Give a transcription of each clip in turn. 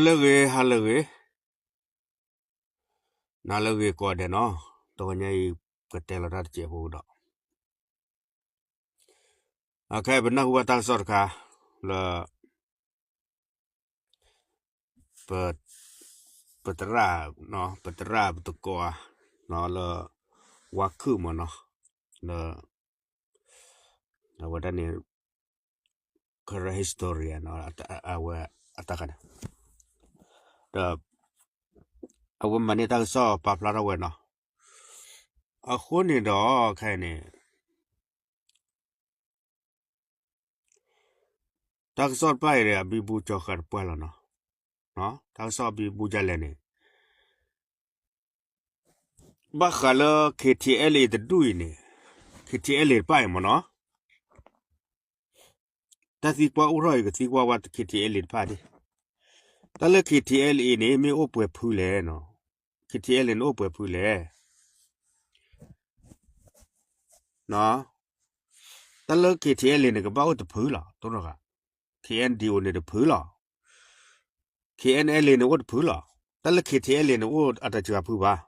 လၢဂ့ၤ ဟါလၢဂ့ၤ, နၤလၢဂ့ၤကိးဂၤဒဲးနီၤ, တဂီၤညါအံၤ ပကတဲလီၤတၢ်တစဲးဖိကဒီး, အခဲအံၤပနၢ်ဟူဘၣ်တၢ်ကစီၣ်တခါ လၢ ပ ပသရၣ်, ပသရၣ်ပသကိးဧါ, လၢ ဝါခုၣ်မၢ်နီၤ, လၢ အဝဲဒၣ်န့ၣ် Karen history နီၤ, အဝဲအတၢ်ခါန့ၣ်, ဒီး အဝဲမၤန့ၢ်တၢ်ကစီၣ်ပာ်ဖျါထီၣ်ဝဲနီၤ, အဃိန့ၣ်ဒီး ခဲအံၤန့ၣ် တၢ်ကစီၣ်တဖၣ်အံၤဒီး အဘံဘူကၠီဃာ်တပှၢ်လီၤနီၤ, တၢ်ကစီၣ်အဘံဘူဒ်လဲၣ်န့ၣ် ဘၣ်ဃးလၢ K T L A တဒူၣ်အံၤန့ၣ်, K T L A တဖၣ်အံၤမၢ်နီၤ, တၢ်သံကွၢ်အိၣ်ထီၣ်အံၤ ကသံကွၢ်ဝဲ K T L A တဖၣ်ဒၣ်, တၢ်လၢ K T L A န့ၣ် မ့ၢ်အိၣ်ပှဲၤဖုလဲၣ်နီၤ, K T L A န့ၣ်အိၣ်ပှဲၤဖုလဲၣ် တၢ်လၢ K K T L A န့ၣ် ကဘၣ်အိၣ်တဖုလီၤ, တိၢ်နီၣ်ဃာ်, K N D O န့ၣ်တဖုလီၤ, K N L A န့ၣ်အိၣ်တဖုလီၤ, တၢ်လၢ K T L A န့ၣ် အိၣ်အတစှၤဖုဘၣ်,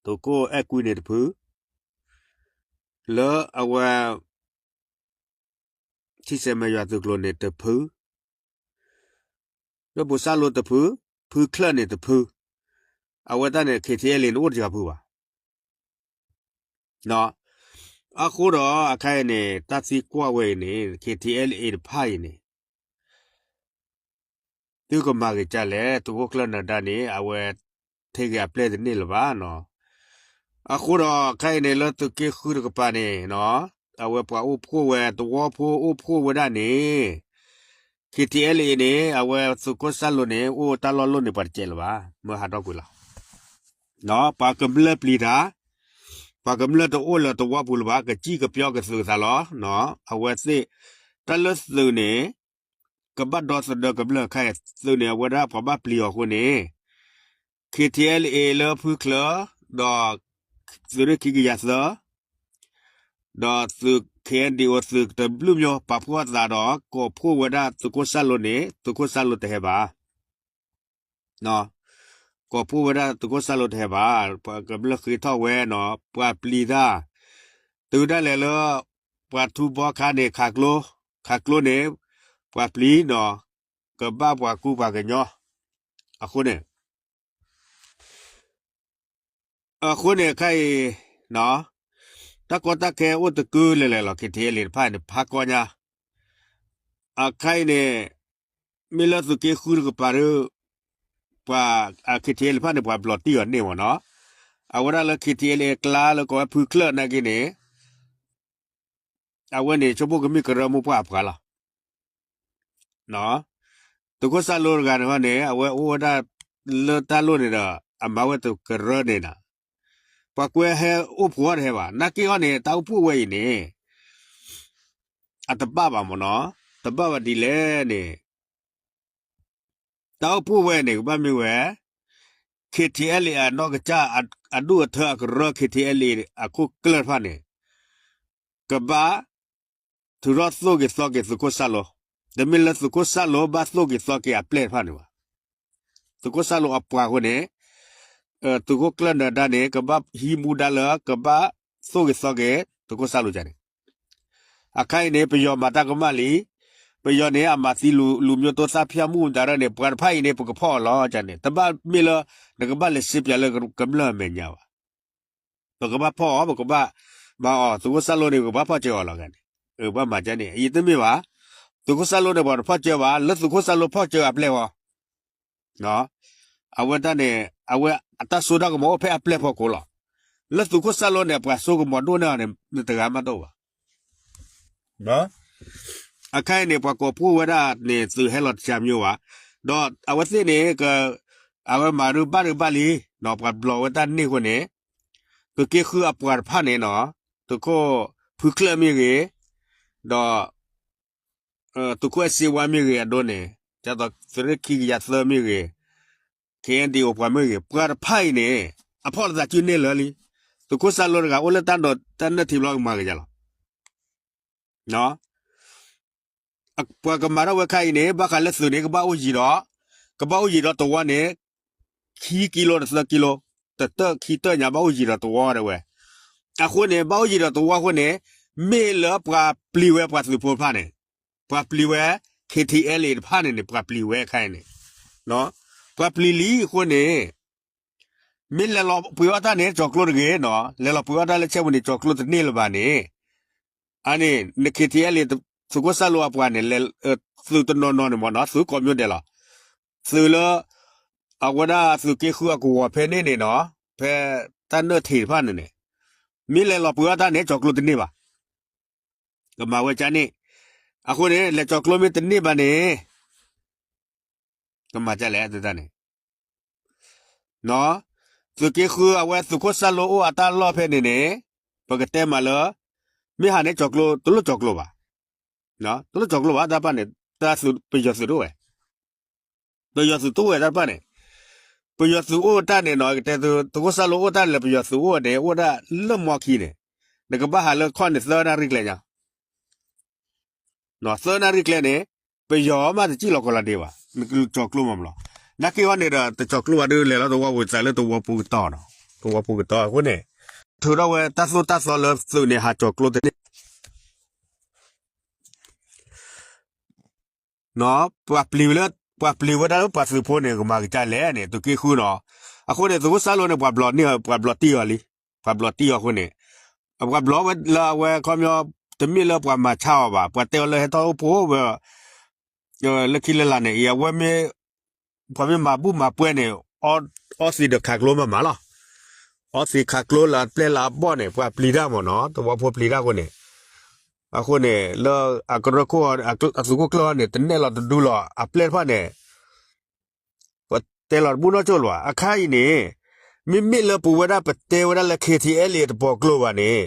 သုးခိၣ်အဲၣ်ကွံန့ၣ်တဖု, လၢအဝဲ ထံဆဲးမဲာ်ယွၤသုးကျိၤန့ၣ်တဖု, လၢဘိးစၢ်လိတဖု, ဖုချၢၣ်န့ၣ်တဖု, အဝဲတၢ်န့ၣ် K T L A န့ၣ်အိၣ်တစှၤဖုဘၣ် အဃိဒီးအခဲအံၤန့ၣ် တၢ်သံကွၢ်ဝဲအံၤန့ၣ် K T L A တဖၣ်အံၤန့ၣ် သုကမၤဂ့ၤကၢ်လဲၣ်, သုးခိၣ်ကျၢၢ်နၢၤဒါန့ၣ် အဝဲထဲဂ့ၤအပျဲၢ်တန့ၢ်လၢၤဘၣ်နီၤ. အဃိဒီးခဲအံၤန့ၣ် လၢသုးက့ဃုတကပၤန့ၣ်နီၤ, အဝဲပှၤအိၣ်ဖှိၣ်ဝဲ သဝီဖိအိၣ်ဖှိၣ်ဝဲဒၣ်န့ၣ် K T L A န့ၣ် အဝဲသုးခိၣ်စၢ်လိန့ၣ် အိၣ်တၢ်လီၢ်လိၣ်န့ၣ် ပှၤတစဲးလၢၤဘၣ်, မၢဟးထီၣ်ကွံာ်လီၤ. ပှၤကမျၢၢ်ပျံၤတၢ်, ပှၤကမျၢၢ်တအိၣ်လၢသဝီပူၤလၢၤဘၣ်, ကစံၣ်ကပျီကသုးကသးလီၤ. အဝဲသ့ၣ် တၢ်လၢသုးန့ၣ် ကဘၣ်ဒီသဒၢကမျၢၢ်ခဲအံၤ, သုးန့ၣ် အဝဲဒၣ်ပှၤဘၣ်ပျံၤအီၤအဃိန့ၣ် K T L A လၢဖုချၢ ဒီးသုးရ့ၣ်ခံကယၤသၢ ဒီးသုး K N D O သုးတဘျုးမျိၢ် ပာ်ဖှိၣ်အသးဒီး ကိးဖှိၣ်ဝဲဒၣ်သုးခိၣ်စၢ်လိန့ၣ် သုးခိၣ်စၢ်လိတဟဲဘၣ်. ကိးဖှိၣ်ဝဲဒၣ်သုးခိၣ်စၢ်လိတဟဲဘၣ်, ပှၤကမျၢၢ်ဃ့ထီၣ်ဝဲနီၤ, ပှၤပျံၤတၢ်, တုၤဒၣ်လဲာ်လၢ ပှၤထူဘီခါန့ၣ် ခးကျိ, ခးကျိန့ၣ် ပှၤပျံၤနီၤ, ကဘၣ်ပှၤကူပှၤကညီ, အဃိန့ၣ် အဃိန့ၣ်ခဲအံၤ တၢ်ကီတၢ်ခဲအိၣ်တကုလဲၤလဲၤလီၤ, K T L A တဖၣ်န့ၣ် ဖးကီညါ, အခဲအံၤန့ၣ် မ့ၢ်လၢသုးက့ဃုတကပၤဒီး ပှၤ K T L A တဖၣ်န့ၣ် ပှၤဘျီးတံၢ်အီၤန့ၢ်မၢ်နီၤ, အဝဲဒၣ်လၢ K T L A အကျါလၢကိးဝဲဖုချၢၣ်နာ်က့န့ၣ် အဝဲန့ၣ် ဆိကမိၣ်ကမ့ၢ်ကရၢမိၢ်ပှၢ်အပှၤလီၤ. သုးခိၣ်စၢ်လိတဂၤန့ၣ်ဟီန့ၣ် အဝဲအိၣ်ဝဲဒၣ်လၢတၢ်လိၣ်န့ၣ်ဒီး အမၤဝဲတကရၢန့ၣ်နီၤ, ပှၤကွဲးဟဲအိၣ်ဖှိၣ်တဟဲဘၣ်, နာ်က့ဟီန့ၣ် တၢ်အိၣ်ဖှိၣ်ဝဲအံၤန့ၣ် အတဘၣ်ဘၣ်မၢ်နီၤ, တဘၣ်ဘၣ်ဒ်လဲၣ်န့ၣ် တၢ်အိၣ်ဖှိၣ်ဝဲန့ၣ် ကဘၣ်မ့ၢ်ဝဲ K T L A အနီၢ်ကစၢ် အဒူၣ်အထၢအကရၢ K T L A အခိၣ်ကျၢၢ်တဖၣ်န့ၣ် ကဘၣ် ထုးထီၣ်သိၣ်က့ၤသီက့ၤသုးခိၣ်စၢ်လိ, တမ့ၢ်လၢသုးခိၣ်စၢ်လိဘၣ်သိၣ်က့ၤသီက့ၤအပျဲၢ်တဖၣ်န့ၣ်ဘၣ်. သုးခိၣ်စၢ်လိအပှၤအဃိန့ၣ် သုးခိၣ်ကျၢၢ်နၢၤဒါန့ၣ် ကဘၣ်ဟံးမူဒါလၢ ကဘၣ်သိၣ်က့ၤသီက့ၤ သုးခိၣ်စၢ်လိကန့ၣ်, အခါအံၤန့ၣ် ပယီၤမၤတၢ်ကမၣ်လံ, ပယီၤန့ၣ် အမၤသံလူၤ လူၤမျိၣ်တိသၣ်ဖၠၣ်မူဒါဒၣ်န့ၣ် ပှၤတဖၣ်အံၤန့ၣ် ပကဖီၣ်အီၤလီၤန့ၣ်, တဘၣ်မ့ၢ်လၢ နကဘၣ်လဲၤစ့ပၠးလၢကမျၢၢ်အမဲာ်ညါဘၣ်. ပကဘၣ်ဖီၣ်အီၤ, ပကဘၣ်မၤအီၤ, သုးခိၣ်စၢ်လိန့ၣ် ပကဘၣ်ဖီၣ်စၢၤအီၤလီၤန့ၣ်, ဘၣ်မၤကန့ၣ်, အံၤတမ့ၢ်ဘၣ်. သုးခိၣ်စၢ်လိန့ၣ် ပှၤတဖီၣ်စၢၤဘၣ်, လၢသုးခိၣ်စၢ်လိဖီၣ်စၢၤအပျဲၢ်ဃီ အဝဲတၢ်န့ၣ် အဝဲအတၢ်စိတၢ်ကမီၤအိၣ်ဖဲအပျဲၢ်ဖီခိၣ်လီၤ. လၢသုးခိၣ်စၢ်လိန့ၣ် ပှၤစိကမီၤဒိၣ်န့ၢ်အီၤန့ၣ် နတဂၤမးတအိၣ်ဘၣ်. အခါအံၤန့ၣ် ပှၤကိးဖှိၣ်ဝဲဒၣ်န့ၣ် သုးဟဲလီၤတစှၤမျိၤဘၣ်, ဒီးအဝဲသ့ၣ်န့ၣ် အဝဲမၤဒုးဘၣ်ဒုးဘၣ်လံ, ပှၤဘျီးဝဲတၢ်န့ၢ်အဃိန့ၣ် သုးက့ဃုအပှၤတဖၣ်န့ၣ်နီၤ, သုးခိၣ်ဖုချၢၣ်မ့ၢ်ဂ့ၤ, ဒီး သုးခိၣ်အဲၣ်စ့ဝါမ့ၢ်ဂ့ၤအဒိန့ၣ်, ကသိးသုးရ့ၣ်ခံကယၤသၢမ့ၢ်ဂ့ၤ, K N D O ပှၤမ့ၢ်ဂ့ၤ, ပှၤတဖၣ်အံၤန့ၣ် အဖီၣ်လိာ်သးစုန့ၢ်လၢာ်လံ. သုးခိၣ်စၢ်လိတဂၤ အိၣ်လၢတၢ်နၢထံးဘျီကမၤကယၤလီၤ. ပှၤကမၤထီၣ်ဝဲခါအံၤန့ၣ် ဘၣ်ဃးလၢသုးန့ၣ် ကဘၣ်အိၣ်ယံၤဒီး ကဘၣ်အိၣ်ယံၤဒီးသဝီန့ၣ် ခံကံလိ တသၢကံလိ, တတၢၢ်ခံတၢၢ်ညါ ဘၣ်အိၣ်ယံၤဒီးသဝီဒၣ်ဝဲ. အဃိန့ၣ် ဘၣ်အိၣ်ယံၤဒီးသဝီအဃိန့ၣ် မ့ၢ်လၢပှၤပျံၤဝဲပှၤသုးဖိတဖၣ်န့ၣ်, ပှၤပျံၤဝဲ ခ့ထံအဲလ့ၣ် တဖၣ်န့ၣ်န့ၣ် ပှၤပျံၤဝဲခဲအံၤန့ၣ်, ပှၤပျံၤလံအဃိန့ၣ် မ့ၢ်လဲၤလီၤပှ့ၤအီၣ်တၢ်န့ၣ် ကၠီၤကျိတဂ့ၤနီၤ, လဲၤလီၤပှ့ၤအီၣ်တၢ်လၢဆဲပူၤန့ၣ် ကၠီၤကျိတန့ၢ်လၢၤဘၣ်န့ၣ်, အန့ၣ် နခ့ထံအဲလ့ၣ် သုးခိၣ်စၢ်လိအပှၤန့ၣ် သုးတနီၤနီၤန့ၣ်မ့ၢ်နီၤ သုးကိးမံၤဒဲးလီၤ. သုးလၢ အဝဲဒၣ်သုးက့ဃုအကဝီၤဖဲန့ၣ်န့ၣ်နီၤ, ဖဲတၢ်နၢၣ်ထံးတဖၣ်န့ၣ်န့ၣ်, မ့ၢ်လဲၤလီၤပှ့ၤအီၣ်တၢ်န့ၣ် ကၠီၤကျိတန့ၢ်ဘၣ်. ကမၤဝဲကန့ၣ်, အဃိန့ၣ် လဲၤကၠီၤကျိမ့ၢ်တန့ၢ်ဘၣ်န့ၣ် ကမၤကလဲၣ်န့ၣ် သုးက့ဃုအဝဲသုးခိၣ်စၢ်လိအိၣ်အတၢ်လီၢ်ဖဲန့ၣ်န့ၣ်, ပကတဲမးလၢ မ့ၢ်ဟးန့ၣ်ကၠီၤကျိ တလိၣ်ကၠီၤကျိဘၣ်, တလိၣ်ကၠီၤကျိဘၣ် တၢ်တဖၣ်န့ၣ်, တၢ်သုးပယီၤသုးတအိၣ်ဝဲ, ပယီၤသုးတအိၣ်ဝဲတၢ်တဖၣ်န့ၣ်, ပယီၤသုးအိၣ်တၢ်န့ၣ်နီၤ ကတဲသုးခိၣ်စၢ်လိအိၣ်တၢ်လၢပယီၤသုးအိၣ်ဝဲန့ၣ် အိၣ်ဒၣ်လၢမီခံန့ၣ်, နကဘၣ်ဟးလၢခီၣ်န့ၣ်သၢနၣ်ရံၣ်ကျဲညါ သၢနၣ်ရံၣ်ကျဲန့ၣ်, ပယီၤမးတစံၣ်လီၤကီးလီၤဒ့ဘၣ်, နကကၠီၤကျိမးမးလီၤ. နာ်က့ဟီန့ၣ်ဒီး တကၠီၤကျိဘၣ်ဒီး လဲၤလီၤသဝီပူၤသးလၢသဝီပူၤကတီၢ်နီၤ, သဝီပူၤကတီၢ်အဃိန့ၣ်, ထုးထီၣ်ဝဲတၢ်သိၣ်တၢ်သီလၢသုးန့ၣ် ဟးကၠီၤကျိတန့ၢ် ပှၤပျံၤလၢ ပှၤပျံၤဝဲဒၣ်လၢပှၤသုးဖိန့ၣ် ကမၤကစၢ်လဲၣ်န့ၣ် သုးက့ဃုနီၤ, အဃိန့ၣ် သုးခိၣ်စၢ်လိန့ၣ် ပှၤဘျီန့ၢ်အီၤ ပှၤဘျီတံၢ်အီၤလံ, ပှၤဘျီတံၢ်အီၤအဃိန့ၣ်, ပှၤဘျီဝဲလၢအဝဲခီပညီ, တမ့ၢ်လၢပှၤမၤဆါအီၤဘၣ်, ပှၤတဲအီၤလၢဟဲထီၣ်အိၣ်ဖှိၣ်ဝဲ လၢခံလၢလာ်န့ၣ် အံၤအဝဲမ့ၢ်, ပှၤမ့ၢ်မၤဘူၣ်မၤပှဲၤန့ၣ်, အီသံးဒီးခးကျိမးမးလီၤ, အီသံးခးကျိလၢအပျဲၢ်လၢအဘီၣ်န့ၣ် ပှၤပျံၤတၢ်မ့ၢ်နီၤ, သဝီဖိပျံၤတၢ်အဃိန့ၣ်, အဃိန့ၣ် လၢအကရၢခိၣ်, အသုးခိၣ်ကျၢၢ်န့ၣ် တနဲၣ်လီၤတဒူလီၤ အပျဲၢ်တဖၣ်န့ၣ် ပတဲလီၤတဘူၣ်နီၢ်ကၠိၣ်လၢၤဘၣ်. အခါအံၤန့ၣ်, မ့မ့ၢ်လၢပဝဲဒၣ်ပတဲဝဲဒၣ်လၢ ခ့ထံအဲလ့ၣ် တပီၤကျိဘၣ်န့ၣ်,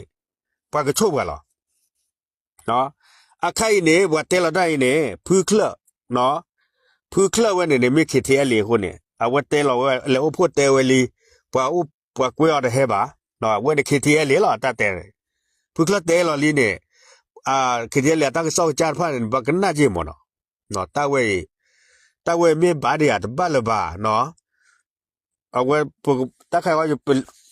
ပှၤကဆိၣ်ပှၤလီၤ. အခါအံၤန့ၣ် ပှၤတဲလီၤတၢ်အံၤန့ၣ် ဖုချၢၣ်, ဖုချၢၣ်ဝဲန့ၣ်န့ၣ် မ့ၢ် ခ့ထံအဲလ့ၣ် အဃိန့ၣ် အဝဲတဲလီၤဝဲ လဲၤအိၣ်ဖှိၣ်တဲဝဲလံ, ပှၤအိၣ်, ပှၤကွဲအီၤတဟဲဘၣ်, အဝဲန့ၣ် ခ့ထံအဲလ့ၣ် လီၤ တၢ်တဲန့ၣ်, ဖုချၢၣ်တဲလီၤလံန့ၣ်, ခ့ထံအဲလ့ၣ် အတၢ်ကစီၣ်ကစၢ်တဖၣ်န့ၣ် ပကနၣ်က့ၤမ့ၢ်နီၤ, တၢ်ဝဲအံၤ, တၢ်ဝဲမ့ၢ်ဘၣ်ဒံးဧါ တဘၣ်လၢၤဘၣ်, အဝဲ, တၢ်ခါအံၤ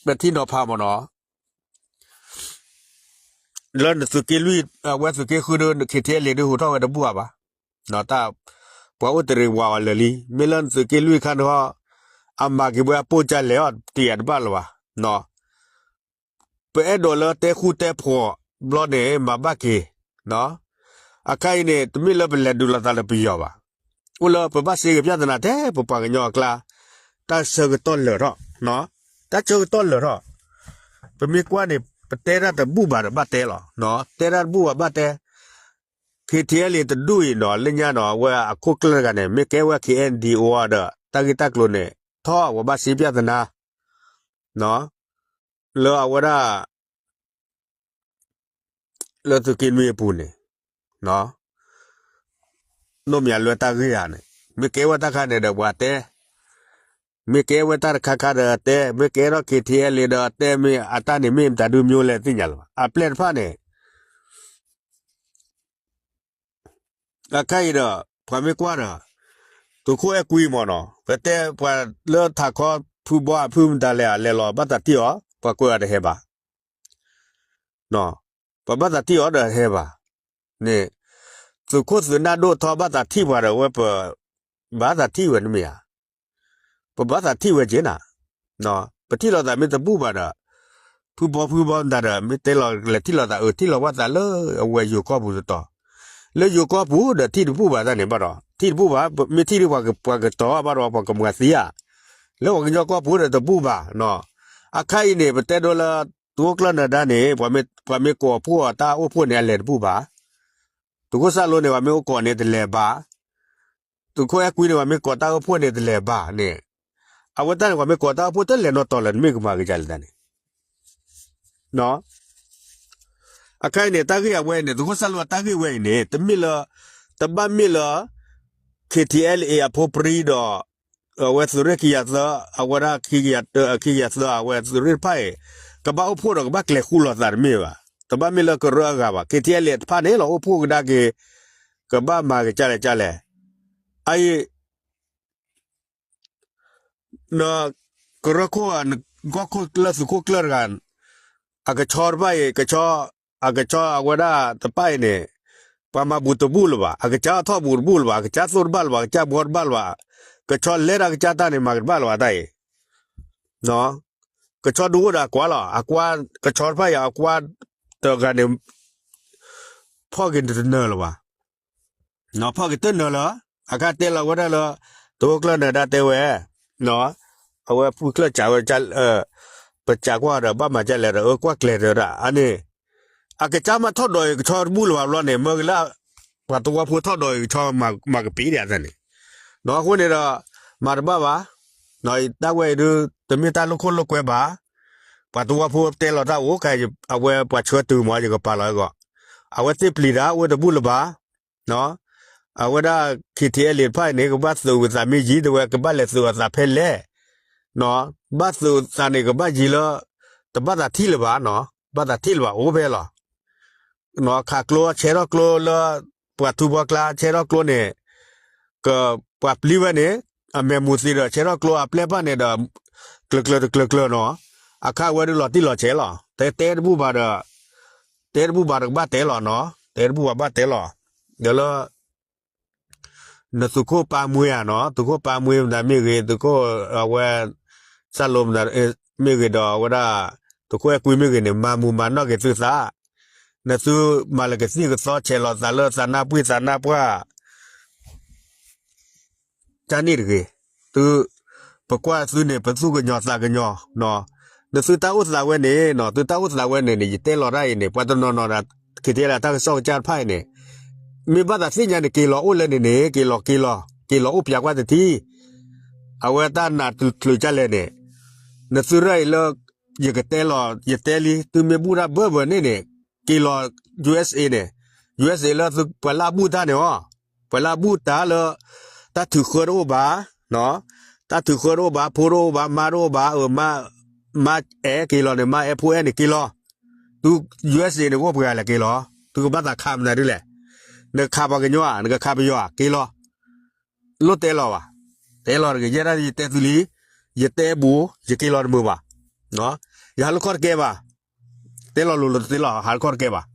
ပထံၣ်နီၤဖးမ့ၢ်နီၤ လၢနသုးက့လွံၢ်, အဝဲသုးက့ဃုဒုး ခ့ထံအဲလ့ၣ်ဒုး ဟူးထီၣ်ဝဲတဘူၣ်အါဘၣ်, တၢ်, ပှၤအိၣ်တရံးဝးအီၤလၢာ်လံ, မ့ၢ်လၢနသုးက့လွံၢ်ခါန့ၣ်ဟီ, အမၤက့ၤဝဲအပိၢ်ကလဲာ်အီၤတံၢ်အတဘၣ်လၢၤဘၣ်, ပအဲၣ်ဒိးလၢတဲဃူတဲဖိးဘျီန့ၣ် မၤဘၣ်က့ၤ, အခါအံၤန့ၣ် တမ့ၢ်လၢပလဲၤဒုးလိာ်သးဒီးပယီၤဘၣ်, အိၣ်လၢပဘၣ်စ့က့ၤပျၢ်သနာ်ထဲ ပပှၤကညီအကျါ, တၢ်ဆၢကတီၢ်လၢာ်ထီၣ်, တၢ်ဆၢကတီၢ်လၢာ်ထီၣ်, ပမ့ၢ်ကွၢ်န့ၣ် ပတဲတၢ်တဘူၣ်ဘၣ်ဒီးဘၣ်တဲလီၤ, တဲတၢ်တဘူၣ်ဘၣ်ဘၣ်တဲ ခ့ထံအဲလ့ၣ် တဒူၣ်အံၤနီၤ လၢညါနီၤ အဝဲအခိၣ်ကျၢၢ်တဂၤန့ၣ် မ့ၢ်ကဲဝဲ ခ့အဲၣ်ဒံၣ်အိၣ်ဒီး တၢ်ဂ့ၢ်တၢ်ကျိၤန့ၣ် ထီၣ်ဝဲဘၣ်စ့ပျၢ်သနာ် လၢအဝဲဒၣ် လၢသုးက့နွံအပူၤန့ၣ် နီၢ်မၠးလွဲတၢ်ဂ့ၢ်ဧါန့ၣ် မ့ၢ်ကဲဝဲတၢ်ခါန့ၣ်ဒီးပှၤတဲ, မ့ၢ်ကဲဝဲတၢ်တခါခါဒီးတဲ, မ့ၢ်ကဲထီၣ် ခ့ထံအဲလ့ၣ် ဒီးတဲ မ့ၢ်အတၢ်န့ၣ်မ့ၢ်မတၤဒုး မ့ၢ်လဲၣ်သ့ၣ်ညါလၢၤဘၣ်. အပျဲၢ်တဖၣ်န့ၣ် အခါအံၤဒီး ပှၤမ့ၢ်ကွၢ်ဒီး သုးခိၣ်အဲၣ်ကွံမ့ၢ်နီၤ ပတဲပှၤလၢထးခီဖုဘီအဖုမတၤလဲၣ် အလဲၤလီၤဘၣ်သးထံၣ်အီၤ ပှၤကွဲးအီၤတဟဲဘၣ်. ပှၤဘၣ်သးထံၣ်အီၤဒီးဟဲဘၣ်န့ၣ် သုးခိၣ်သုးနၢ်ဒိၣ်ထီဘၣ်သးထံၣ်ပှၤဒီးဝဲ ပဘၣ်သးထံၣ်ဝဲတမ့ၢ်ဧါ. ပဘၣ်သးထံၣ်ဝဲက့ၤနၤ ပထံၣ်လိာ်သးမ့ၢ်တဘူၣ်ဘၣ်ဒီး ဖုဘီဖုဘီမတၤဒီး မ့ၢ်တဲလီၤလဲၤထံၣ်လိာ်သး အၢထံၣ်လိာ်ဘၣ်သးလၢအဝဲယိၤကီၢ်ပူၤတတီၤ, လၢယိၤကီၢ်ပူၤဒီးထံၣ်တဘူၣ်ဘၣ်တၢ်န့ၣ်ဘၣ်ဒီး ထံၣ်တဘူၣ်ဘၣ် မ့ၢ်ထံၣ်ဒ်ပှၤကတီၤဘၣ်ဒီး ပှၤကမၤသံဧါ, လၢပှၤကညီကီၢ်ပူၤဒီးတဘူၣ်ဘၣ်. အခါအံၤန့ၣ် ပတဲဒိလၢ သုးခိၣ်ကျၢၢ်နၢၤဒါန့ၣ် ပှၤမ့ၢ်ကိးဖှိၣ်အီၤတၢ်အိၣ်ဖှိၣ်န့ၣ် အလဲၤတဘူၣ်ဘၣ်. သုးခိၣ်စၢ်လိန့ၣ် ပှၤမ့ၢ်အိၣ်ကိးန့ၣ်တလဲၤဘၣ်. သုးခိၣ်အဲၣ်ကွံန့ၣ် ပှၤမ့ၢ်ကိးတၢ်အိၣ်ဖှိၣ်န့ၣ်တလဲၤဘၣ်န့ၣ်, အဝဲတၢ်န့ၣ် ပှၤမ့ၢ်ကိးတၢ်အိၣ်ဖှိၣ်တလဲၤနီတတီၤလၢၤ နမ့ၢ်ကမၤကဒါလဲၣ်တၢ်န့ၣ် အခါအံၤန့ၣ် တၢ်ဂ့ၢ်အဝဲန့ၣ် သုးခိၣ်စၢ်လိအတၢ်ဂ့ၢ်ဝဲအံၤန့ၣ် တမ့ၢ်လၢ တဘၣ်မ့ၢ်လၢ ခ့ထံအဲလ်အ့ အဖိပြံဒီး အဝဲသုးရ့ၣ်ခံကယၤသၢ အဝဲဒၣ် ခံကယၤသၢ အဝဲသုးရ့ၣ်တဖၣ်အံၤ ကဘၣ်အိၣ်ဖှိၣ်ဒီးကဘၣ်ကျဲၤဃူလိာ်သးတမ့ၢ်ဘၣ်. တဘၣ်မ့ၢ်လၢကရၢအဂၤဘၣ်. ခ့ထံအဲလ်အ့ တဖၣ်န့ၣ် လီၤအိၣ်ဖှိၣ်ကဒါက့ၤ ကဘၣ်မၤကဒါလဲၣ်ကဒါလဲၣ်. အအံၤ နကရၢခိၣ် နကီၢ်ခိၣ်ကျၢၢ်သုးခိၣ်ကျၢၢ်တဂၤ အကဆီတဖၣ်အံၤ ကဆီ အကဆီအဝဲဒၣ်တဖၣ်အံၤန့ၣ် ပှၤမၤဘူးတဘူၣ်လၢၤဘၣ်, အကစၢ်ထီၣ်ဘူးတဘူၣ်လၢၤဘၣ်, အကစၢ်သိၣ်တဘၣ်လၢၤဘၣ်, အကစၢ်ဘှီတဘၣ်လၢၤဘၣ်, ကဆီလဲၤတၢ်ကစၢ်တၢ်န့ၣ် မၤကတဘၣ်လၢၤဘၣ်တၢ်အံၤ ကဆီဒုးအိၣ်ဒီးအကွါလီၤ. အကွါ ကဆီတဖၣ်အံၤ အကွါတဂၤန့ၣ် ဖီၣ်က့ၤတနၢၤလၢၤဘၣ်. ဖီၣ်က့ၤတနၢၤလၢၤ, အခါတဲလီၤဝဲဒၣ်လၢ သုးခိၣ်ကျၢၢ်နၢၤဒါတဲဝဲ, အဝဲဖုချၢၣ်စးဝဲ, ပစးကွၢ်ဒီး ဘၣ်မၤဒ်လဲၣ်ဒီး အၢကွၢ်ကျဲၤတဲဝဲဒၣ် အန့ၣ် အကစၢ်မ့ၢ်ထီၣ်ဒိးအံၤကဆီတဘူၣ်လၢၤဘၣ်ဘျီန့ၣ် မၢက့ၤလၢ ပှၤသဝီဖိထီၣ်ဒိးအံၤကဆီ မၤကပ့ၤဒံးအသးန့ၣ်, အဃိန့ၣ်ဒီး မၤတဘၣ်ဘၣ်, တၢ်ဝဲအံၤဒုး တမ့ၢ်တၢ်လိာ်ခိၣ်လိာ်ကွဲဘၣ်, ပှၤသဝီဖိတဲလီၤတၢ်အိၣ် အဝဲပှၤဆှၢတုၤမး ယကပာ်လီၤအဂီၢ်, အဝဲသ့ၣ်ပျံၤတၢ်အိၣ်တဘူၣ်လၢၤဘၣ် အဝဲဒၣ် ခံထံအဲလံၤတဖၣ်အံၤန့ၣ် ကဘၣ်သုးအသးမ့ၢ်ယံၤ တဲဝဲ ကဘၣ်လဲၤသုးအသးဖဲလဲၣ်, ဘၣ်သုးအသးန့ၣ် ကဘၣ်ယံၤလၢ တဘၣ်သးထံၣ်လၢၤဘၣ်, ဘၣ်သးထံၣ်လၢၤဘၣ် အိၣ်ဖဲလီၤ. ခးကျိ ဆဲထီၣ်ကျိလၢ ပှၤထူဘီကျါ ဆဲထီၣ်ကျိန့ၣ် ကပှၤပျံၤဝဲန့ၣ် အမဲာ်မူၤသံဒီး ဆဲထီၣ်ကျိအပျဲၢ်ဘၣ်န့ၣ်ဒီး ကျၢၤကျၢၤတကျၢၤကျၢၤနီၤ, အခါဝဲဒုးလီၤတံၢ်လီၤဆဲးလီၤ. တဲတဘူၣ်ဘၣ်ဒီး တဲတဘူၣ်ဘၣ်တကဘၣ်တဲလီၤနီၤ, တဲတဘူၣ်ဘၣ်ဘၣ်တဲလီၤ. ဒီးလၢ နသုးခိၣ်ပၢ်မှ့ဧါနီၤ, သုးခိၣ်ပၢ်မှ့မတၤမ့ၢ်ဂ့ၤ, သုးခိၣ်အဝဲ စၢ်လိမတၤမ့ၢ်ဂ့ၤဒီး အဝဲဒၣ် သုးခိၣ်အဲၣ်ကွံမ့ၢ်ဂ့ၤန့ၣ် မၤမူၤမၤနီၣ်က့ၤသုသး, နသုမၤလၢကသံၣ်ကသီ ဆဲးလီၤသးလၢသးနၢ်ပှံၢ်သးနၢ်ပှၢ် ကန့ၣ်တဂ့ၤ, သု, ပကွၢ်သုန့ၣ် ပသူၣ်ကညီၤသးကညီၤနီၤ, နသုတၢ်အိၣ်သးဝဲန့ၣ်နီၤ, သုတၢ်အိၣ်သးဝဲန့ၣ်န့ၣ် ယတဲလီၤတၢ်အံၤန့ၣ် ပှၤတနီၤနီၤဒီး ခံထံအဲလံၤတၢ်ကစီၣ်ကစၢ်တဖၣ်အံၤန့ၣ် မ့ၢ်ဘၣ်သးသ့ၣ်ညါန့ၣ် က့ၤလီၤအိၣ်လၢန့ၣ်န့ၣ် က့ၤလီၤ က့ၤလီၤ က့ၤလီၤအိၣ်ပၠးကွၢ်တထံၣ်, အဝဲတၢ်နးတချုးကလဲၣ်န့ၣ်, နသုရၢၣ်အံၤလၢ ယကတဲလီၤ ယတဲလံ သုမ့ၢ်ဘူၣ်တၢ်ဘၢဘၢန့ၣ်န့ၣ် က့ၤလီၤ ယူၢ်အ့းအ့း န့ၣ်, ယူၢ်အ့းအ့း လၢသုပှၤလၢအဘူၣ်တၢ်န့ၣ်အီၤ, ပှၤလၢအဘူၣ်တၢ်လၢ တၢ်ထုးဃၢတအိၣ်ဘၣ်, တၢ်ထုးဃၢတအိၣ်ဘၣ်, ဖိတအိၣ်ဘၣ်, မါတအိၣ်ဘၣ်, အၢ မါ, မါအဲၣ်က့ၤလီၤန့ၣ် မါအဲၣ်ဖိအဲၣ်န့ၣ်က့ၤလီၤ, သု ယူၢ်အ့းအ့း န့ၣ် အိၣ်ပှဲၤဂၤလဲၣ်က့ၤလီၤ, သုကဘၣ်သးခးမနုၤဒ်လဲၣ်, နကခးပှၤကညီဧါ, နကခးပယီၤဧါ, က့ၤလီၤ လိၣ်တဲလီၤဘၣ်, တဲလီၤတဂ့ၤ, ယဲဒၣ်ယတဲသုလံ, ယတဲဘူး, ယက့ၤလီၤတမုာ်ဘၣ်, ယဟးလၢခီၣ်တကဲဘၣ်, တဲလီၤလိၤလိၤတသ့လီၤ, ဟးလၢခီၣ်တကဲဘၣ်,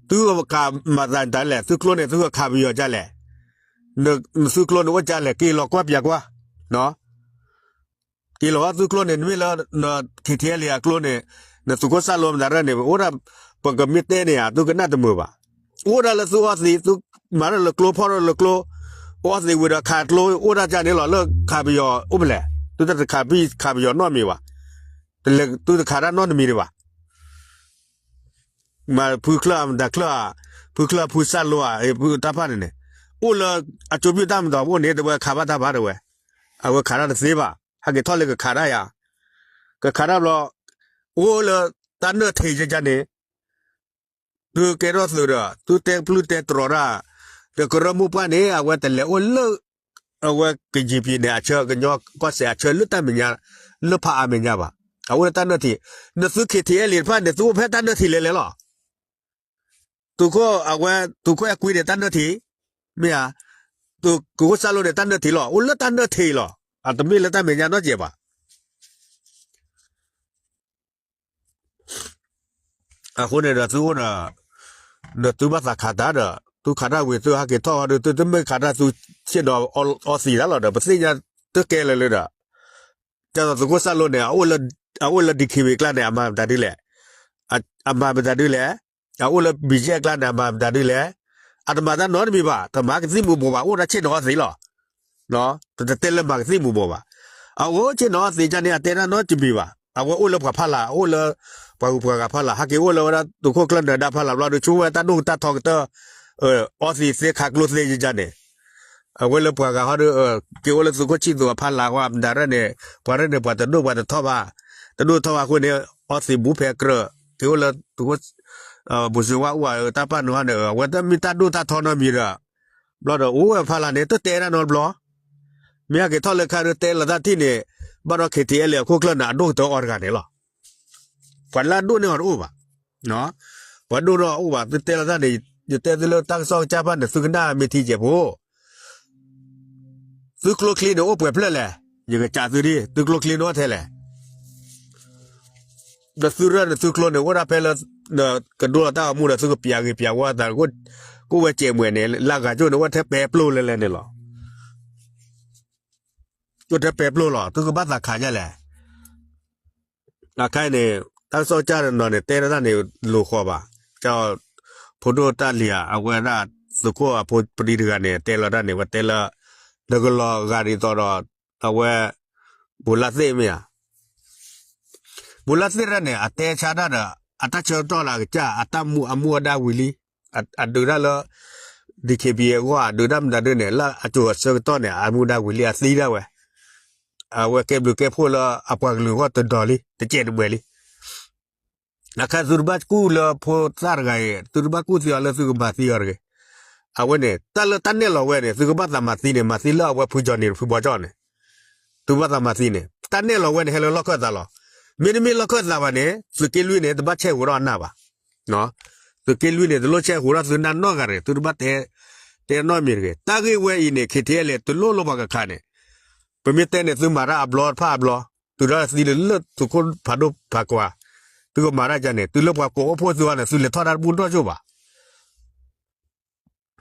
သုကခးမၤသးဒ်လဲၣ်, သုကျိန့ၣ် သုကခးပယီၤဒ်လဲၣ်, သုကျိန့ၣ်အိၣ်ဒ်လဲၣ်, က့ၤလီၤကွၢ်ပၠးကွၢ် က့ၤလီၤသုကျိန့ၣ် နမ့ၢ်လၢ ခံထံအဲလံၤ အကျိန့ၣ်, နသုးခိၣ်စၢ်လိမတၤရၢၣ်န့ၣ် အိၣ်ဒၣ် ပကမ့ၢ်တဲန့ၣ်ဧါ သုကနၣ်တမုာ်ဘၣ်, အိၣ်ဒၣ်လၢသုအီသံး, သုမၤထီၣ်လၢကျိ ဖီၣ်ထီၣ်လၢကျိ, အီသံးဝံၤဒီးခးကျိ အိၣ်ဒၣ်ကန့ၣ်လီၤ, လၢခးပယီၤအိၣ်ဖဲလဲၣ်, သုတခးပယီၤနီတမံၤဘၣ်, သုတခးတၢ်နီတမံၤဒံးဘၣ် မ့ၢ်ဖုချၢၣ်မတၤချၢၣ်ဧါ, ဖုချၢၣ်ဖုစၢ်လိဧါ, ဖုတၢ်ဖၣ်န့ၣ်န့ၣ်, အိၣ်လၢအကၠိဘံၣ်တၢ်မၤတံာ်အိၣ်န့ၣ် တဝဲခးဘၣ်တၢ်ဘၣ်တဝဲ, အဝဲခးတၢ်တသ့ဘၣ်, ဟဲက့ၤထီၣ်လၢကခးတၢ်ယါ, ကခးတၢ်ဘျီ, အိၣ်လၢတၢ်နၢၣ်ထံးယါန့ၣ်, သုကဲထီၣ်သုးဒီး သုတဲပျုၢ်တဲတြီၤတၢ်, ဒီးကရၢမိၢ်ပှၢ်န့ၣ် အဝဲတလဲၤအိၣ်လၢ အဝဲကယံာ်ပံၤန့ၣ် အဆၢကညီကီၢ်စဲၣ်အဆၢလၢတၢ်မဲာ်ညါ, လၢဖးအါမဲာ်ညါဘၣ်, အအိၣ်လၢတၢ်နၢၣ်ထံး, နသု ခံထံအဲလံၤ တဖၣ်န့ၣ် သုအိၣ်ဖဲတၢ်နၢၣ်ထံးလဲၤလဲၤလီၤ. သုးခိၣ်အဝဲ သုးခိၣ်အဲၣ်ကွံန့ၣ် တၢ်နၢၣ်ထံး, မ့ၢ်ဧါ, သုးခိၣ်စၢ်လိန့ၣ် တၢ်နၢၣ်ထံးလီၤ, အိၣ်လၢတၢ်နၢၣ်ထံးလီၤ, အတမ့ၢ်လၢတၢ်မဲာ်ညါနီတစဲးဘၣ်. အဃိန့ၣ်ဒီးသုအိၣ်ဒီး ဒီးသုဘၣ်သးခးတၢ်ဒီး သုခးတၢ်ဝံၤ သုဟဲက့ၤထီၣ်ဒီး သုတမ့ၢ်ခးတၢ် သုဆ့ၣ်နီၤအီသံးတၢ်လီၤဒီး ပသ့ၣ်ညါတကဲလၢာ်လၢာ်ဒီး ကၢ်သိးသုးခိၣ်စၢ်လိန့ၣ် အအိၣ်လၢ DKBA ကျါန့ၣ် အမၤမတၤဒ်လဲၣ်, အမၤမတၤဒ်လဲၣ်, အအိၣ်လၢ BGF ကျါန့ၣ် အမၤမတၤဒ်လဲၣ်, အတမၤတၢ်နီတမံၤဘၣ်, တမၤကသံၣ်မူၤဘှီးဘၣ်, အိၣ်ဒၣ်ဆ့ၣ်နီၤအီသံးလီၤ. တတဲလၢမၤကသံၣ်မူၤဘှီးဘၣ်. အအိၣ်ဆ့ၣ်နီၤအီသံးကန့ၣ် အတဲတၢ်နီတမံၤဘၣ်. အဝဲအိၣ်လၢပှၤဖီလာ်, အိၣ်လၢပှၤဂုၤပှၤဂၤဖီလာ်, ဟဲက့ၤအိၣ်လၢဝဲဒၣ်သုးခိၣ်ကျၢၢ်နၢၤဒါဖီလာ်ဘျီဒီး ဆိဝဲတၢ်ဒိၣ်တၢ်ထီကတၢၢ်, အီသံးသ့ ခးကျိသ့ယကန့ၣ်, အဝဲလၢပှၤဂၤဟီဒီး က့ၤအိၣ်လၢသုးခိၣ်ဆံၣ်သူးအဖီလာ်ဝဲ မတၤရဲၣ်န့ၣ်, ပှၤရဲၣ်န့ၣ် ပှၤတဒိၣ်ပှၤတထီၣ်ဘၣ်, တဒိၣ်ထီၣ်ဘၣ်အဃိန့ၣ် အီသံးဘူးဖဲကြၢး, က့ၤအိၣ်လၢသုးခိၣ် ဘူးစ့ဝါအိၣ်ဧါ တၢ်ပၢ်နုာ်ဟီန့ၣ် အဝဲတမ့ၢ်တၢ်ဒိၣ်တၢ်ထီနီတမံၤဒီး, ဘျီဒီးအိၣ်ဝဲဖီလာ်န့ၣ် တတဲတၢ်နီတဘျီ, မ့ၢ်ဟဲက့ၤထီၣ်လၢခါဒီးတဲလီၤတၢ်ထံၣ်န့ၣ်, ဘၣ်ဒီး KTLA အခိၣ်ကျၢၢ်န့ၣ် အဒိၣ်ကတၢၢ်အီၤတဂၤန့ၣ်လီၤ. ပှၤလၢအဒိၣ်န့ၢ်အီၤတအိၣ်ဘၣ်, ပှၤဒိၣ်န့ၢ်အီၤအိၣ်ဘၣ်, သုတဲလီၤတၢ်န့ၣ်, ယတဲသုလၢတၢ်ကစီၣ်ကစၢ်ဖၣ်န့ၣ် သုကနၣ်မ့ၢ်ထံကဲးဖိ သုကျိချံန့ၣ်အိၣ်ပှဲၤဖျၢၣ်လဲၣ်. ယကစံးသုဒ် သုကျိချံန့ၣ်အိၣ်ထဲလဲၣ်. ဒီးသုရၢၢ်န့ၣ် သုကျိန့ၣ် အိၣ်ဒၣ်ဖဲလၢ ကဒိလီၤတၢ်ဂီၤမူဒီး သုကပျးဂ့ၤပျးဝါသး ကအိၣ်ဝဲစဲးမှဲၤန့ၣ် လၢဂၤကၠိန့ၣ် အိၣ်ထဲပဲပျိလဲၤလဲၤန့ၣ်လီၤ. အိၣ်ထဲပဲပျိလီၤ. သုကဘၣ်သးခးဒ်လဲၣ်. အခါအံၤန့ၣ် တၢ်ကစီၣ်ကၢ်နီၤန့ၣ် တဲဒၣ်တၢ်န့ၣ်လိၤဃီဘၣ်. ကၠီ ဖိဒိၣ်တၢ်လံၤဧါ အဝဲဒၣ် သုးခိၣ်အဖိပဒံတဂၤန့ၣ် တဲလီၤတၢ်န့ၣ် ဝဲတဲလၢ နကလီၤဂာ်ဒ်သိးဒီး အဝဲ ဘိးလါသ့ၣ်မ့ၢ်ဧါ. ဘိးလါသ့ၣ်တၢ်န့ၣ် အတဲဆါတၢ်ဒီး အတၢ်ဆၢကတီၢ်လၢအကစၢ် အတၢ်မူအမူအဒါဝံၤလံ. အဒုးတၢ်လၢ DKBA အဂီၢ် အဒုးတၢ်မတၤဒ်န့ၣ် လၢအစိၤအဆၢကတီၢ်န့ၣ် အမူဒါဝံၤလံ အသံဒၣ်ဝဲ အဝဲကဲဘျုးကဲဖှိၣ်လၢအပှၤကလုာ်အဂီၢ်တဒီးလံ တစဲးတမှဲၤလံ. အခါသုတဘၣ်ကူၣ်လၢဖိသၣ်တဂၤအံၤ သုတဘၣ်ကူၣ်သံအီၤလၢသုကမၤသံအီၤတဂ့ၤ. အဝဲန့ၣ် တၢ်လၢတၢ်နဲၣ်လီၤဝဲန့ၣ် သုကဘၣ်သးမၤသံန့ၣ် မၤသံလၢအဝဲဖုကၠီန့ၣ် ဖုဘီကၠီန့ၣ် သုဘၣ်သးမၤသံန့ၣ် တၢ်နဲၣ်လီၤဝဲန့ၣ် ဟဲလၢလီၢ်ခၢၣ်သးလီၤ. မ့တမ့ၢ်လီၢ်ခၢၣ်သးဘၣ်န့ၣ် သုးက့လွံၢ်န့ၣ် တဘၣ်ဆဲးဃုာ်ဒီးအနၢ်ဘၣ်. သုးက့လွံၢ်န့ၣ် တလိၣ်ဆဲးဃုာ်ဒီးသုနၢ်နီတဂၤတဂ့ၤ, သုတဘၣ်တဲ တဲနီတမံၤတဂ့ၤ. တၢ်ဂ့ၢ်ဝဲအံၤန့ၣ် ခ့ထံအဲလ့ တလိၣ်လိၣ်ပှၤကခးန့ၣ်, ပမ့ၢ်တဲန့ၣ် သုမၤတၢ်အဘျီတဖၣ်အဘျီ, တုၤဒၣ်သုလၢသုးခိၣ်ဖးဒိၣ်ဖးကွၢ်, သုကမၤတၢ်ကန့ၣ် တုၤလၢပှၤကိးအိၣ်ဖှိၣ်သုအီၤန့ၣ် သုလဲၤထီၣ်တၢ်တဘူၣ်နီၣ်ကၠိၣ်ဘၣ်.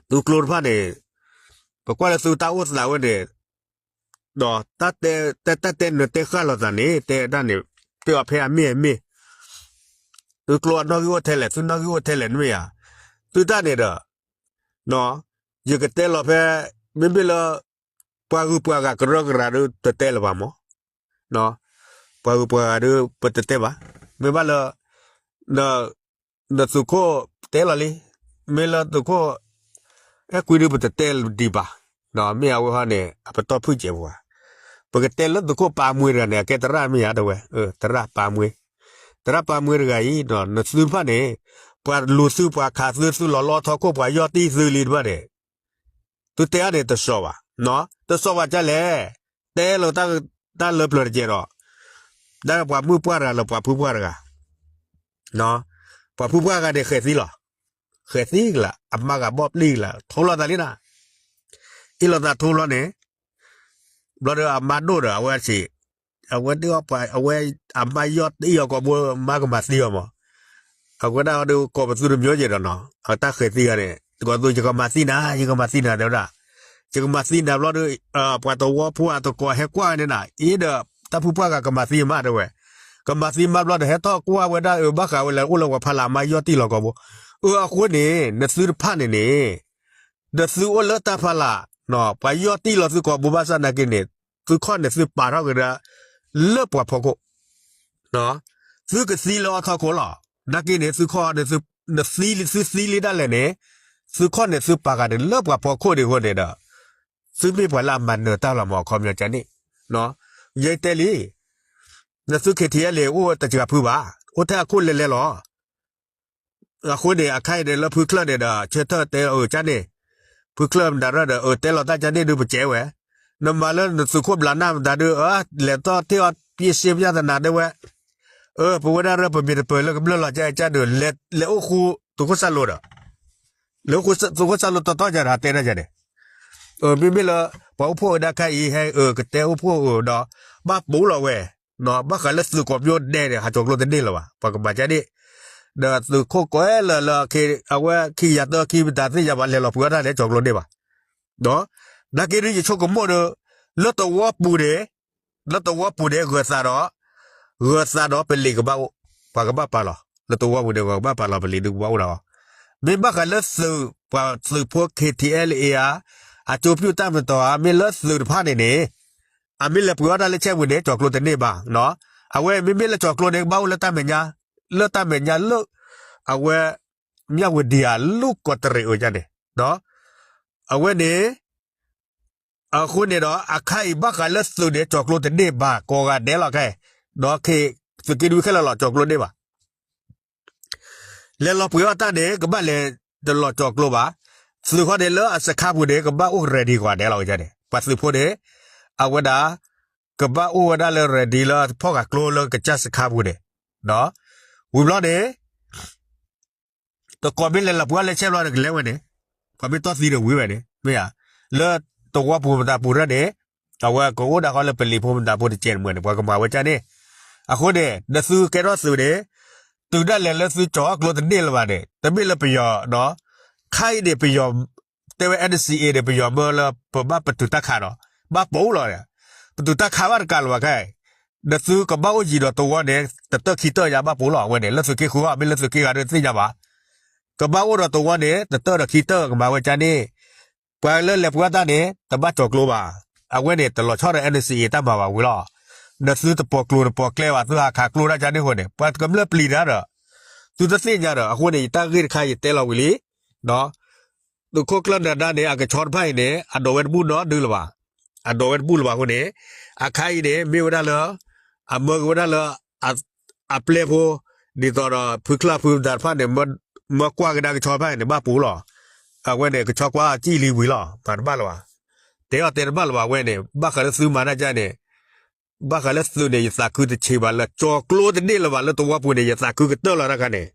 သုကျိတဖၣ်န့ၣ် ပကွၢ်လၢသုတၢ်အိၣ်သးဝဲန့ၣ်, ဒီးတၢ်တဲ တၢ်တဲနတဲဃာ်လိာ်သးန့ၣ် တဲဒၣ်န့ၣ် တဲအီၤဖဲအမ့ၢ်အမ့ၢ်, သုကျိအနီၣ်ဂံၢ်အိၣ်ထဲလဲၣ်, သုနီၣ်ဂံၢ်အိၣ်ထဲလဲၣ် နမ့ၢ်ဧါ. သုတၢ်န့ၣ်ဒီး ယကတဲလီၤဖဲ မ့မ့ၢ်လၢ ပှၤဂုၤပှၤဂၤကရၢကရိဒီး တတဲလၢၤဘၣ်မး, ပှၤဂုၤပှၤဂၤဒီး ပတတဲဘၣ်. မ့ၢ်ဘၣ်လၢ နသုးခိၣ်တဲလီၤလံ, မ့ၢ်လၢသုးခိၣ် အဲၣ်ကွံဒုး ပတတဲဒံးဘၣ်. မ့ၢ်အဝဲဟီန့ၣ် အပတီၢ်ဖုၣ်စဲးပှၤ, ပကတဲလၢသုးခိၣ်ပၢ်မှ့တဂၤန့ၣ် အကဲသရၣ်မ့ၢ်ဧါ တဲဝဲ, သရၣ်ပၢ်မှ့, သရၣ်ပၢ်မှ့တဂၤအံၤ နသုတဖၣ်န့ၣ် ပှၤလူၤသု ပှၤခးသု သုလီၤလီထီခိၣ် ပှၤယီၢ်တံၢ်သုလံတဖၣ်န့ၣ် သုတဲအါန့ၣ်တစီၤဘၣ်, တစီၤဘၣ်ဒ်လဲၣ်, တဲလီၤတၢ်လၢပျၢၤတကဲးဒီး ဒ်ပှၤမုၣ်ပှၢ်တဂၤလၢပှၤဖုပှၢ်တဂၤ, ပှၤဖုပှၢ်တဂၤန့ၣ် ဃဲၤသံလီၤ, ဃဲၤသံကလး အမါဂၤဘီၣ်ပျံၤကလး ထိလီၤသးလံနၤ, အ့ၣ်လိာ်သးထိလီၤန့ၣ်, ဘျီဒီးအမါဒိၣ်ဒီး အဝဲဆံး, အဝဲဒ်အီပှၤ အဝဲအမါယီၢ်တံၢ်အီၤကိာ်ဘိ မါကမၤသံအီၤမး, အဝဲဒၣ်ဒီးကိးပသူတမျိုးကဲးဒီးနီၤ, အတၢ်ဃဲၤသံဂၤန့ၣ် တကိးသူ ယကမၤသံနၤ ယကမၤသံနၤ တဲဝဲဒၣ်, ယကမၤသံနၤဘျီဒီး ပှၤသဝီဖိအတကိးဟဲကွၢ်န့ၣ်နၤ အ့ၣ်ဒီး တၢ်ဖုပှၢ်ဂၤကမၤသံမး တဲဝဲ, ကမၤသံမးဘျီဒီး ဟဲထီၣ်ကွၢ်ဝဲဒၣ် အၢ ဘၣ်ဃးဝဲလဲၣ် အိၣ်လၢပှၤဖီလာ် အမါယီၢ်တံၢ်လီၤကိာ်ဘိ, အၢ အဃိန့ၣ် နသုတဖၣ်န့ၣ်န့ၣ် ဒီးသုအိၣ်လၢတၢ်ဖီလာ်, ပှၤယီၢ်တံၢ်လီၤသုကိာ်ဘိဘၣ်ဆၣ်နာ်က့န့ၣ် သုခီၣ်န့ၣ်သုပာ်ထီၣ်က့ၤဒၣ် လၢပှၤဖီခိၣ်, သုကသံလၢအီထီၣ်ခိၣ်လီၤ, နာ်က့န့ၣ် သုခီၣ်န့ၣ် နသံလံသုသံလံဒၣ်လဲာ်န့ၣ်, သုခီၣ်န့ၣ်သုပာ်ဃာ်န့ၣ်လၢပှၤဖီခိၣ်ဒံးအဃိန့ၣ်ဒီး, သုမ့ၢ်ပှၤလၢအမၤနၢၤတၢ်လီၤမး အခီပညီကန့ၣ်, ယတဲလံ နသု ခ့ထံအဲလ့ အိၣ်တစှၤဖုဘၣ်, အိၣ်ထဲအခိၣ်လဲၤလဲၤလီၤ. အဃိန့ၣ် အခါအံၤန့ၣ် လၢဖုချၢၣ်န့ၣ်ဒီး ဆၢထၢၣ်တဲအၢကန့ၣ်, ဖုချၢၣ်မတၤရၢၢ်ဒီး အၢ တဲလီၤတၢ်ကန့ၣ်ဒုးပစဲးဝဲ, နမၤလၢနသုးခိၣ်ဘျးနၢ်မတၤဒုး အၢ လဲၤတီၢ်တ့ၢ်အီၤ ပ့ၢ်စ့ပညၣ်သနၤတဲဝဲ, အၢ ပဝဲဒၣ်ရၢၢ် ပမ့ၢ်တပၢၤလၢကမျၢၢ်လီၤကန့ၣ် လဲၤအိၣ်ဃူသုးခိၣ်စၢ်လိၤဒီး လဲၤအိၣ်ဃူသုးခိၣ်စၢ်လိၤတီတီကဒီး တဲဒၣ်ကန့ၣ်, မ့မ့ၢ်လၢ ပှၤအိၣ်ဖှိၣ်ဝဲဒၣ်ခါအံၤ ဟဲအၢကတဲအိၣ်ဖှိၣ်အၢဒီး ဘၣ်ပူၤလီၤဝဲ, ဘၣ်ဃးလၢသုးကိးမၠိဒဲးန့ၣ် ဟးကၠီၤကျိတန့ၢ်လၢၤဘၣ်, ပှၤကမၤကန့ၣ်, ဒီးသုးခိၣ်ကွဲလၢာ်လၢ အဝဲခံကယၤသၢခံမတၤသ့ၣ်ညါဘၣ် လဲၤလီၤပှ့ၤအီၣ်တၢ်လၢကၠီၤကျိန့ၢ်ဘၣ် နာ်က့ဒုးယဆိကမိၣ်ဒီး လၢသဝီပူၤန့ၣ်, လၢသဝီပူၤန့ၣ် ဂၢၤသးဒီး, ဂၢၤသးဒီးပလံၤကဘၣ်အိၣ်, ပှၤကဘၣ်ပာ်လီၤ, လၢသဝီပူၤန့ၣ် ပှၤကဘၣ်ပာ်လီၤ ပလံၤဒုးကဘၣ်အိၣ်ဒီး, မ့ၢ်ဘၣ်ဃးလၢသုး, ပှၤသုးဖိ ခ့ထံအဲလ့ဧါ, အကၠိပျုၢ်တၢ်မတီၤဧါ, မ့ၢ်လၢသုးတဖၣ်န့ၣ်န့ၣ်, အမ့ၢ်လဲၤပှ့ၤအီၣ်တၢ်လၢဆဲးပူၤန့ၣ် ကၠီၤကျိတန့ၢ်ဘၣ်, အဝဲမ့မ့ၢ်လၢကၠီၤကျိန့ၣ် ကဘၣ်အိၣ်လၢတၢ်မဲာ်ညါ, လၢတၢ်မဲာ်ညါလၢ, အဝဲ, မၠၣ်ဝတံၤဧါ လူၢ်ကီးတရံးအၢကန့ၣ်, အဝဲန့ၣ် အဃိန့ၣ်ဒီး အခါအံၤဘၣ်ဃးလၢသုးန့ၣ် ကၠီၤကျိတန့ၢ်ဘၣ် ကိးဂၤဒဲးလီၤခဲအံၤ, ဒီးခ့, သုးက့နွံခဲလၢာ်လီၤ ကၠီၤကျိန့ၢ်ဘၣ် လဲၤလီၤပှ့ၤအီၣ်တၢ်န့ၣ် ကဘၣ်လဲၤတလီၤကၠီၤကျိဘၣ်, သုးခီန့ၣ်လၢအစခါပူၤန့ၣ် ကဘၣ်အိၣ် ready ကိးဂၤဒဲးလီၤန့ၣ်, ပှၤသုးဖိန့ၣ်, အဝဲဒၣ်, ကဘၣ်အိၣ်ဝဲဒၣ်လၢ ready လၢဖီၣ်ဃာ်ကျိလၢကစၢ်စခါပူၤန့ၣ်, ဝံၤဘျီန့ၣ် တကိးမ့ၢ်လဲၤလီၤပှ့ၤအီၣ်လၢဆဲးဘျီန့ၣ် ကလဲၤဝဲန့ၣ်, ပှၤမ့ၢ်တီၢ်သံဒီးဝံၤဝဲန့ၣ် မ့ၢ်ဧါ, လၢသဝီပူၤမတၤပူၤရၢၢ်န့ၣ် အဝဲကအိၣ်ဒၣ်ဃီလၢပလံၤဖိမတၤဖိတကဲးတမှဲၤန့ၣ် ပှၤကမၤဝဲဒ်န့ၣ်. အဃိန့ၣ် နသုကဲထီၣ်သုးန့ၣ် တုၤဒၣ်လဲာ်လၢသုကၠီၤအကျိတန့ၢ်လၢၤဘၣ်န့ၣ် တမ့ၢ်လၢပယီၤ ခါအံၤန့ၣ် ပယီၤ တဲဝဲ NCA န့ၣ် ပယီၤမၢလၢပဘၣ်ပတုာ်တၢ်ခးဒီး ဘၣ်ပိာ်လီၤ. ပတုာ်တၢ်ခးဘၣ်တကးလၢၤဘၣ်ခဲအံၤ, နသုကဘၣ်အိၣ်ယံၤဒီးသဝီန့ၣ် တတၢၢ်ခံတၢၢ်ယါဘၣ်ပိာ်လီၤ. အဝဲန့ၣ် လၢသုးက့ဃုအီၤ မ့ၢ်လၢသုးက့ဂၤဒ်သ့ၣ်ညါဘၣ်. ကဘၣ်အိၣ်ဒီးသဝီန့ၣ် တတၢၢ်ဒီးခံတၢၢ်ကမၤဝဲဒ်န့ၣ်. ပှၤလၢလဲၤပှၢ်တၢ်န့ၣ် တဘၣ်ကၠီၤကျိဘၣ်. အဝဲန့ၣ် တလီၤဆီဒီး NCA တၢ်မၤဘၣ်ဝံၤလီၤ. နသုတပိာ်ကျိၤတပိာ်ကျဲဘၣ် သုဟးခးကျိတၢ်ဒ်န့ၣ်အဃိန့ၣ် ပှၤကမျၢၢ်ပျံၤတၢ်ဒီး သုတသ့ၣ်ညါဒီး အဃိန့ၣ် ယတၢ်ဂ့ၢ်တခါယတဲလီၤဝံၤလံ. သုးခိၣ်ကျၢၢ်နၢၤဒါန့ၣ် အကဆီတဖၣ်အံၤန့ၣ် အဒိးဝဲတဘူၣ်နီတဒုလၢၤဘၣ်. အဒိးဝဲတဘူၣ်လၢၤဘၣ်အဃိန့ၣ် အခါအံၤန့ၣ် မ့ၢ်ဝဲဒၣ်လၢ အမၢက့ၤဝဲဒၣ်လၢ အပျဲၢ်ဖိ ဒ်သိးဒီး ဖုချၢၣ်ဖုမတၤတဖၣ်န့ၣ် မၢကွၢ်ကဒါကဆီတဖၣ်န့ၣ် ဘၣ်ပူၤလီၤ. အဝဲန့ၣ် ကဆီကွၢ်စံၣ်လံဝံၤလီၤ. မၤတဘၣ်လၢၤဘၣ်. တဲအီၤတဲတဘၣ်လၢၤဘၣ် အဝဲန့ၣ် ဘၣ်ဃးလၢသုမၤတၢ်ဒ်န့ၣ် ဘၣ်ဃးလၢသုးန့ၣ် ယသးခုတဆံးဘၣ်လၢ ကၠီၤကျိတန့ၢ်လၢၤဘၣ်လၢသဝီပူၤန့ၣ် ယသးခုကတၢၢ်လီၤတခါန့ၣ်.